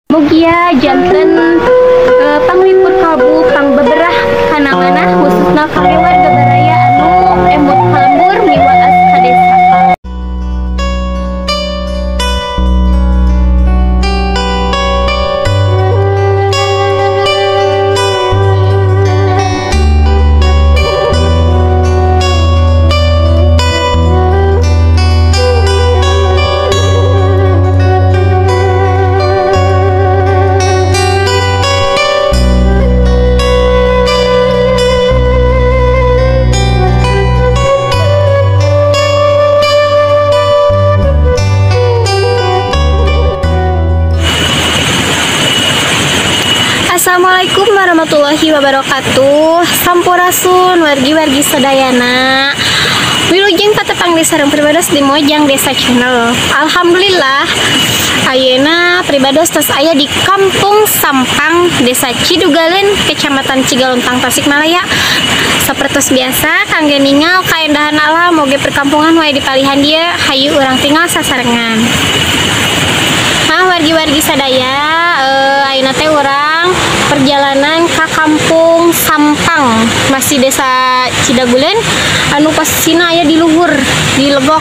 Mugia janten panglipur kalbu pangbeberah kana manah khususna kangge warga baraya anu emut ka lembur miwaas ka desa. Assalamualaikum warahmatullahi wabarakatuh. Sampurasun wargi-wargi sadayana. Wilujeng patepang di sareng pribados di Mojang Desa Channel. Alhamdulillah ayeuna pribados tos aya di Kampung Sampang, Desa Cidugaleun, Kecamatan Cigalontang, Tasikmalaya. Sapertos biasa kangge ningal kaendahan alam oge perkampungan wae di palihan dieu, hayu urang tinggal sasarengan. Nah, wargi-wargi sadaya, ayeuna teh urang perjalanan ke Kampung Sampang, masih Desa Cidagulen, anu posisina aya di luhur, di legok,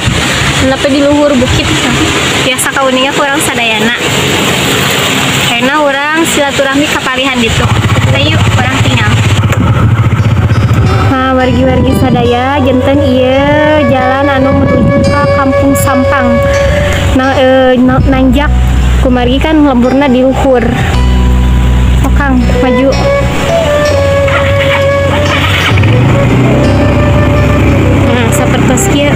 nepi di luhur bukit. Biasa kauninga ku urang sadayana. Ayeuna urang silaturahmi ka palihan ditu. Ayo urang tinggal. Nah, wargi-wargi sadaya, janten ieu jalan anu menuju ke Kampung Sampang. Nah, nanjak kumargi kan lemburna di luhur. Oh, Kang, maju. Nah, sapertos kieu.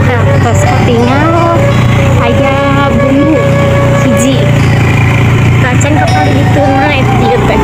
Nah, tos katingal aya bumbu hiji. Kacan kapal dituna eta ieu teh.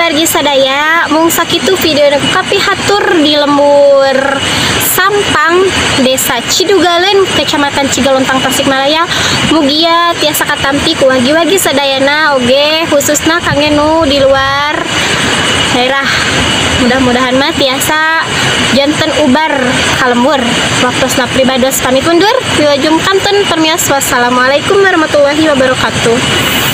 wargi-wargi sadaya, mung sakitu video nu kapihatur di lembur Sampang, Desa Cidugaleun, Kecamatan Cigalontang, Tasikmalaya. Mugia tiasa katampi ku wargi-wargi sadayana oge khususna kangge nu di luar daerah. Mudah-mudahan mah tiasa janten ubar ka lembur. Waktosna pribados pamit mundur. Wilujeng kanten permios. Wassalamualaikum warahmatullahi wabarakatuh.